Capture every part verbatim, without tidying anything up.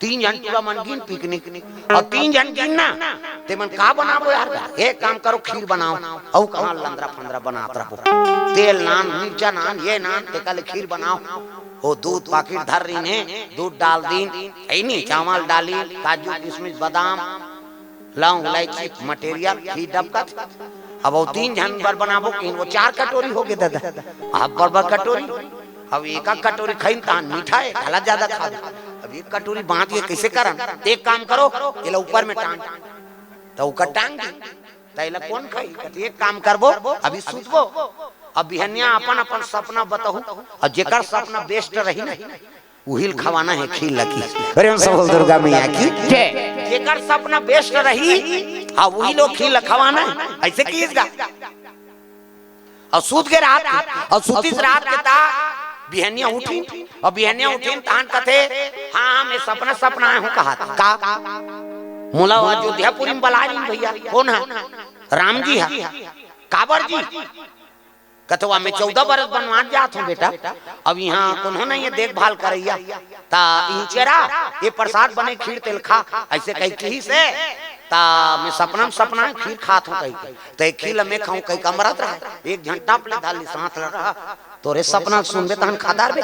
तीन झन टूरा मन गिन पिकनिक, अउ तीन झन गिन ना, ते मन का बनाबो यार? एक काम करो, खीर बनाओ। अउ कहाँ लंदरा फंदरा बनात रहो, तेल नान, मिर्चा नान, ये नान, ते कल खीर बनाओ। वो दूध पाकिट धर रहिन हे, दूध डाल दीन, ऐनी चावल डाली, काजू किशमिश बादाम, लौंग इलायची मटेरियल, खीर डबकत। अब वो तीन झन बर बनाबो कि वो चार कटोरी हो गे दादा, अब बड़ बड़ कटोरी। अब एक आध कटोरी खाइन तहान मीठा हे, घला ज्यादा खा दे। अब एक कटोरी बांच के कैसे करन? एक काम करो, एला ऊपर में टांग, त ओकर टांग दी, त एला कोन खाई? कथे, एक काम करबो, अभी सुतबो, अब बिहनिया अपन अपन सपना बताहू, अउ जेकर सपना बेस्ट रही ना, उहिल खवाना हे खीर लकी। प्रेम से बोल दुर्गा मैया की। जय। जेकर सपना बेस्ट रही, हाँ, उही लोग खीर ल खवाना हे। ऐसे किहिस गा। अउ सुत गे रात के, अउ सुतिस रात के, त बिहनिया उठिन, अउ बिहनिया उठिन तहान कथे, हाँ, हाँ, मैं सपना सपनाए हंव कहाथे। का? मोला अयोध्यापुरी में बलाय रहिन भैया। कोन ह? राम जी ह। काबर जी? कथे, वा मैं चौदह बरस बनवास जात हंव बेटा, अब इहाँ कोनो नइ हे देखभाल करइया, त इही चेरा, ये प्रसाद बने, खीर तेल खा, अइसे कहि किहिस हे, त मैं सपना म सपनाए खीर खात हंव कहिके, त ये खीर ल मैं खाहूं कहिके अमरत रहय, एक झन टप ले धर लिस हाथ ल, रहा, तोरे सपना ल सुनबे तहन खा डारबे,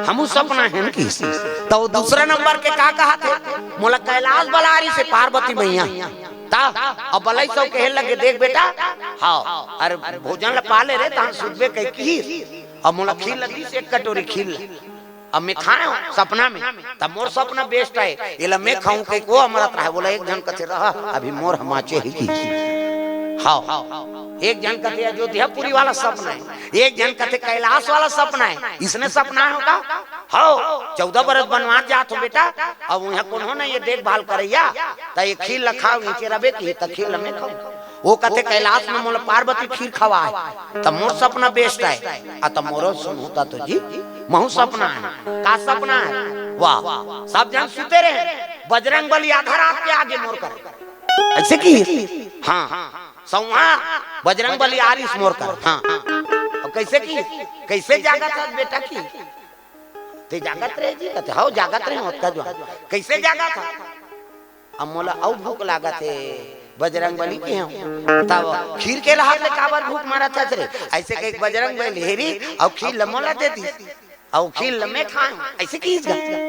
हमू सपनाए हन किहिस। त वो दूसरा नंबर के का कहाथे, मोला कैलाश बलाय रिहिसे पार्वती मैया, त अब बलइस अउ कहे लगे, देख बेटा, हाँ, अरे भोजन ल पा ले रे, तहन सुतबे कहि किहिस। अब मोला खीर ल दिस एक कटोरी खीर ल। अब मैं खाए हंव सपना में, त मोर सपना बेस्ट हे, एला मैं खाहूं कहिके वो अमरत रहय, बोला एक झन कथे रहा, अभी मोर ह बांचे हे किहिस। हाँ, एक झन कथे अयोध्यापुरी वाला सपना हे, एक झन कथे कैलाश वाला सपना हे, इसने सपनाए हंव का? हाँ, चौदह बरस बनवास जात हंव बेटा, अब उहाँ कोनो नइ हे देखभाल करइया, त ये खीर ल खाव, नीचे रहिबे किहिस, त खीर ल मैं खाहूं। वो कथे कैलाश में मोला पार्वती खीर खवाय, त मोर सपना बेस्ट हे, आ त मोरो सुनहू त जी, महू सपनाए हंव। का सपनाए हंव? वाह, सब झन सुते रहे, बजरंग बली आधा रात के आगे मोर कर। अइसे किहिस? हाँ, सौंहा बजरंग बली आय रिहिस मोर कर। हाँ, अब कइसे किहिस? कइसे जागत हस बेटा किहिस? ते जागत रहे जी? कथे, हव जागत रहेंव, ओतका जुवार। कइसे जागत हस? अब मोला अउ भूख लागत हे, बजरंग बली किहे हंव। तब खीर के रहत ले काबर भूख मरत हस रे? अइसे कहिके बजरंग बली हे रे, अउ खीर ल मोला दे दिस, अउ खीर ल मैं खाए हंव, अइसे किहिस गा।